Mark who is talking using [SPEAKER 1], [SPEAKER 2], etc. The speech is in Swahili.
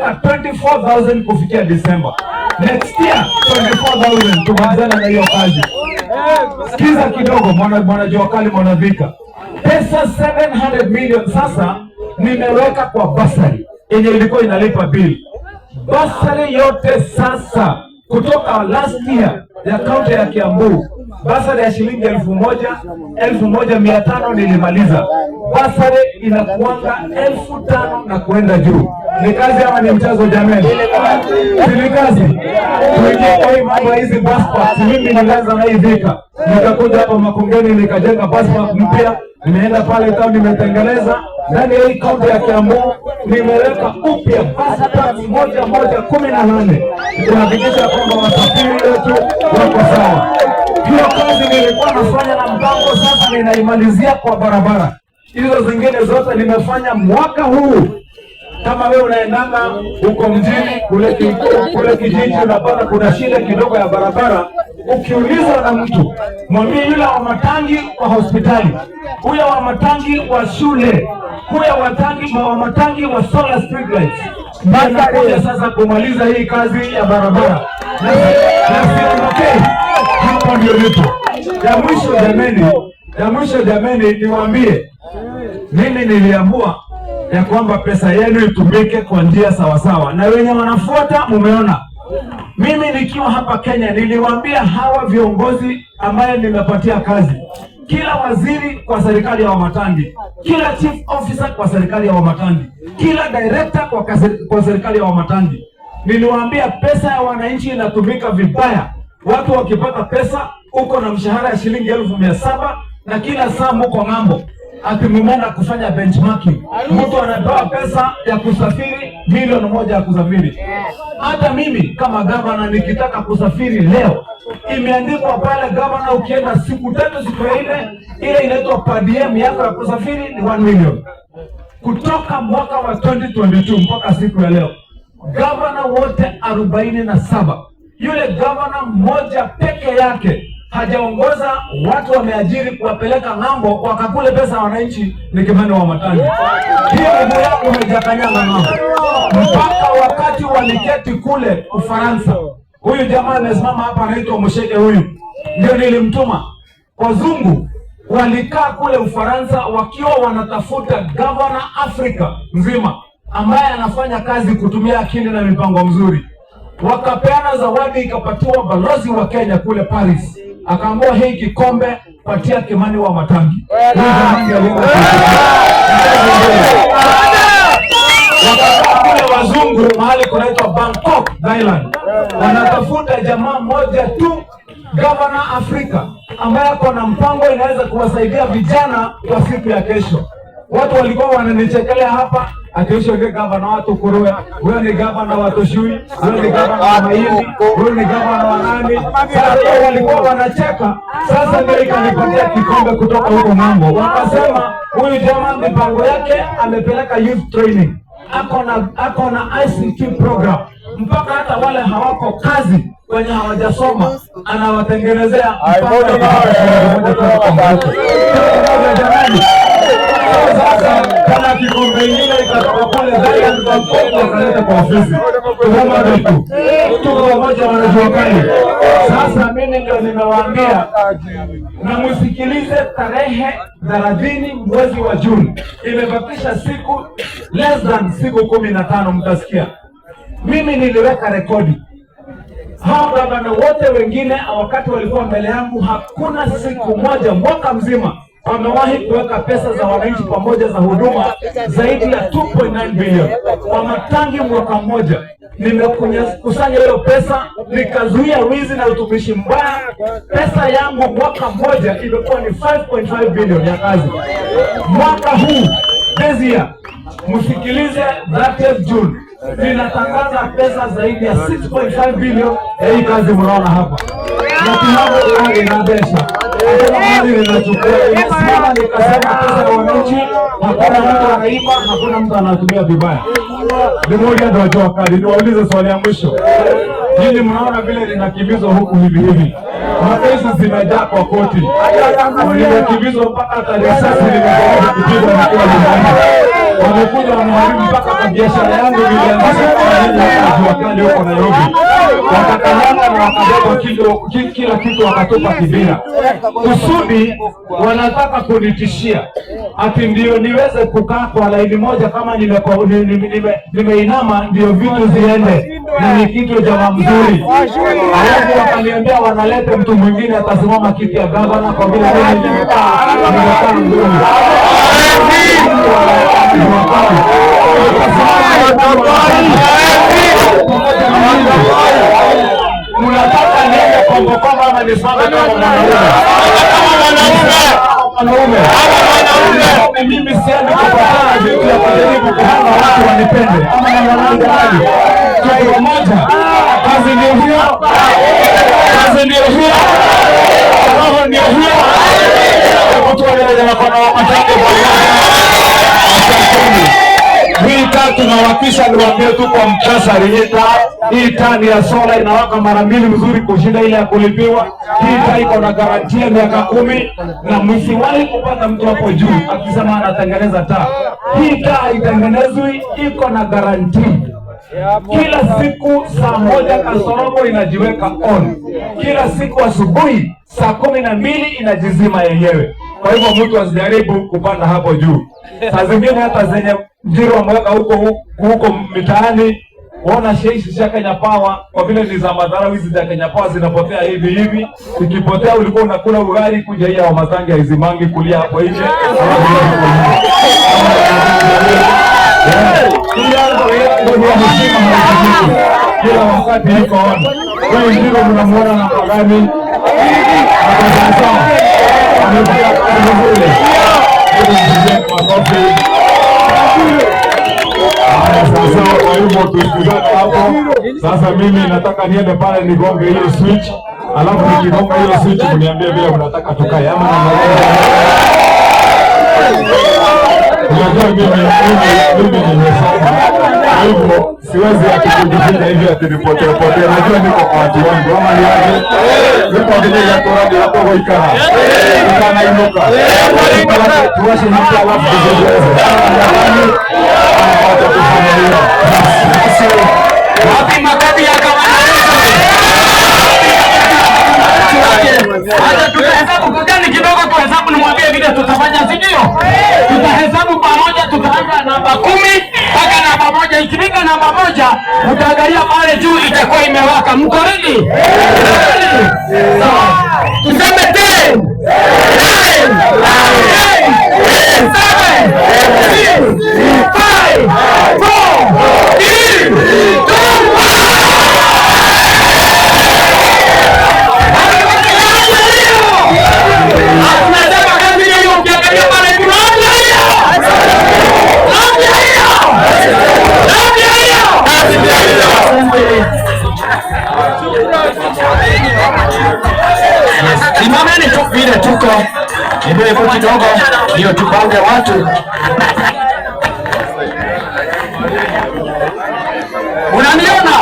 [SPEAKER 1] Nimeweka 24,000 kufikia December. Next year 24,000 tumalizane na hiyo kazi. Sikiza kidogo, mwana mwana jua kali, mwana Thika. Pesa 700 million sasa nimeweka kwa bursary yenye ilikuwa inalipa bill. Bursary yote sasa kutoka last year ya kaunti ya Kiambu, bursary ya shilingi 1,000, 1,500 nilimaliza. Bursary inakuanga 5,000 na kuenda juu. Ni kazi ama ni mchezo jameni? Si ni kazi? Tuingie kwa hii mambo ya hizi bus parks. Mimi nilianza na hii Thika, nikakuja hapa Makongeni nikajenga bus park mpya, nimeenda pale town nimetengeneza ndani ya hii kaunti ya Kiambu nimeweka upya bus parks moja moja 18 kuhakikisha kwamba wasafiri wetu wako sawa. Hiyo kazi nilikuwa nafanya na mpango, sasa ninaimalizia kwa barabara. Hizo zingine zote nimefanya mwaka huu. Kama wewe unaendanga huko mjini kule, kule kijiji unapata kuna shida kidogo ya barabara, ukiulizwa na mtu mwambie yule wa matangi wa hospitali, huyo wa matangi wa shule, huyo wa matangi wa solar street lights ndiye anakuja sasa kumaliza hii kazi ya barabara, na siondokei hapo, ndio nipo. Ya mwisho jameni, ya mwisho jameni, niwaambie mimi niliamua ya kwamba pesa yenu itumike kwa njia sawasawa, na wenye wanafuata mumeona. Mimi nikiwa hapa Kenya niliwaambia hawa viongozi ambaye nimepatia kazi, kila waziri kwa serikali ya Wamatangi, kila chief officer kwa serikali ya Wamatangi, kila director kwa serikali ya Wamatangi, niliwaambia pesa ya wananchi inatumika vibaya. Watu wakipata pesa, uko na mshahara ya shilingi 700,000 na kila saa muko ng'ambo ati mumeenda kufanya benchmarking. Mtu anapewa pesa ya kusafiri 1 milioni ya kusafiri. Hata mimi kama gavana nikitaka kusafiri leo, imeandikwa pale gavana, ukienda siku 3 siku ya nne, ile inaitwa per diem yako ya kusafiri ni 1 million. Kutoka mwaka wa 2022 mpaka siku ya leo, gavana wote 47, yule gavana mmoja peke yake hajaongoza watu wameajiri kuwapeleka ng'ambo wakakule pesa wananchi, ni Kimani Wamatangi. Hiyo miguu yangu haijakanyaga ng'ambo mpaka wakati waliketi kule Ufaransa. Huyu jamaa amesimama hapa anaitwa Musheke, huyu ndio nilimtuma. Wazungu walikaa kule Ufaransa wakiwa wanatafuta gavana Afrika nzima ambaye anafanya kazi kutumia akili na mipango mzuri. Wakapeana zawadi, ikapatiwa balozi wa Kenya kule Paris, akaambiwa hii kikombe patia Kimani Wamatangi. Huyu jamaa ndiye alienda kuichukua. Wakakaa kule wazungu mahali kunaitwa Bangkok, Thailand, wanatafuta jamaa mmoja tu, gavana Afrika ambaye ako na mpango inaweza kuwasaidia vijana kwa siku ya kesho. Watu walikuwa wananichekelea hapa ati huyo ni gavana wa Tukuruwe, huyo ni gavana wa Tushui, huyo ni gavana wa Mahindi, huyo ni gavana wa nani. Sasa walikuwa wanacheka. Sasa ndio ikanipatia kikombe kutoka huko ng'ambo, wakasema huyu jamaa mipango yake amepeleka youth training, ako na ICT program, mpaka hata wale hawako kazi wenye hawajasoma anawatengenezea mpango ya kupata shilingi moja kutoka kwa mfuko. Jamani, sasa kama kikombe ingine ikatoka kule Thailand Bangkok wakaleta kwa ofisi. Tuhuma vitu. Tuko pamoja wanajua kali. Sasa mimi ndio nimewaambia na msikilize, tarehe 30 mwezi wa Juni, imebakisha siku less than siku 15, mtasikia mimi niliweka rekodi. Hao gavana wote wengine wakati walikuwa mbele yangu, hakuna siku moja mwaka mzima wamewahi kuweka pesa za wananchi pamoja za huduma zaidi ya 2.9 billion. Wamatangi mwaka mmoja nimekusanya hiyo pesa nikazuia wizi na utumishi mbaya. Pesa yangu mwaka mmoja imekuwa ni 5.5 billion ya kazi. Mwaka huu this year, msikilize, 30 June ninatangaza pesa zaidi ya 6.5 billion ya hii kazi mnaona hapa na kiwango inabesha, hakuna mahali ninachukua. Nimesimama nikasema pesa ya wananchi, hakuna mtu anaiba, hakuna mtu anatumia vibaya. Ni moja ndio jua kali. Niwaulize swali ya mwisho, nyinyi mnaona vile ninakimbizwa huku hivi hivi, makesi zimejaa kwa koti, nimekimbizwa mpaka hata risasi nimejaribu kupigwa nikiwa nyumbani. Wamekuja wameharibu mpaka kwa biashara yangu nilianzisha. Kenya hapa jua kali huko Nairobi, wakakanyanga na wakabeba kila kitu wakatupa Kibera, kusudi wanataka kunitishia ati ndio niweze kukaa kwa laini moja kama nimeinama ndio vitu ziende, na ni kitu jamaa mzuri. Alafu wakaniambia wanalete mtu mwingine atasimama kiti ya gavana kwa vile mimi nimekaa mzuri. Jua kali. Pamoja na mimi. Mnataka niende kombokombo ama nisimame kama mwanaume? Mwanaume. Mimi siendi kupatana vitu ya kujaribu kuhanga watu wanipende. Ama na mwanangu gani? Tuko pamoja. Kazi ndio hiyo. Kazi ndio hiyo. Roho ndio hiyo. Hebu tuone mkono wa matake kwa Asanteni. Hii taa tunawakisha, niwaambie tu kwa muktasari, hii taa ni ya sola, inawaka mara mbili mzuri kushinda ile ya kulipiwa. Hii taa iko na garantia miaka 10, na msiwahi kupata mtu hapo juu akisema anatengeneza taa. Hii taa haitengenezwi, iko na garantia. Kila siku saa moja kasorobo inajiweka on, kila siku asubuhi saa 12 inajizima yenyewe. Kwa hivyo mtu asijaribu kupanda hapo juu. Saa zingine hata zenye Njiru ameweka huko huko mitaani, ona sheishi cha Kenya Power, kwa vile ni za madharau hizi za Kenya Power zinapotea hivi hivi. Ikipotea ulikuwa unakula ugali, kuja hii ya Wamatangi haizimangi kulia hapo nje. Hii yangu ni ya heshima, haizimiki. Kila wakati iko on. Huyu Njiru mnamuona na pagani amefanya kazi vizuri. Hebu mpigieni makofi. Haya, sasa kwa hivyo tusikizane hapo. Sasa mimi nataka niende pale nigonge hiyo switch, alafu nikigonga hiyo switch mniambie vile mnataka tukae ama namna gani? Unajua mimi nimesoma, kwa hivyo siwezi ati kujificha hivi ati nipotee potee. Najua niko kwa watu wangu ama ni aje? Niko vile ya torani hapo goikara ikanainuka tuwashe mtu alafu tuziweze. Jamani, wacha tufanye hiyo.
[SPEAKER 2] Wapi makofi ya gavana wetu? Acha tutahesabu, kujani kidogo tuhesabu, nimwambie vile tutafanya, si ndio? Tutahesabu pamoja, tutaanza namba 10 mpaka namba 1. Ikifika namba 1 utaangalia pale juu itakuwa imewaka. Mko ready? Sawa. Tuseme 10, 9, 8, 7, 6, 5, 4, 3, 2, 1. Tunasema kazi hiyo, ukiangalia pale juu, namna hiyo, namna hiyo, namna hiyo. Simameni tu vile tuko, nipewe kidogo ndio tupange watu.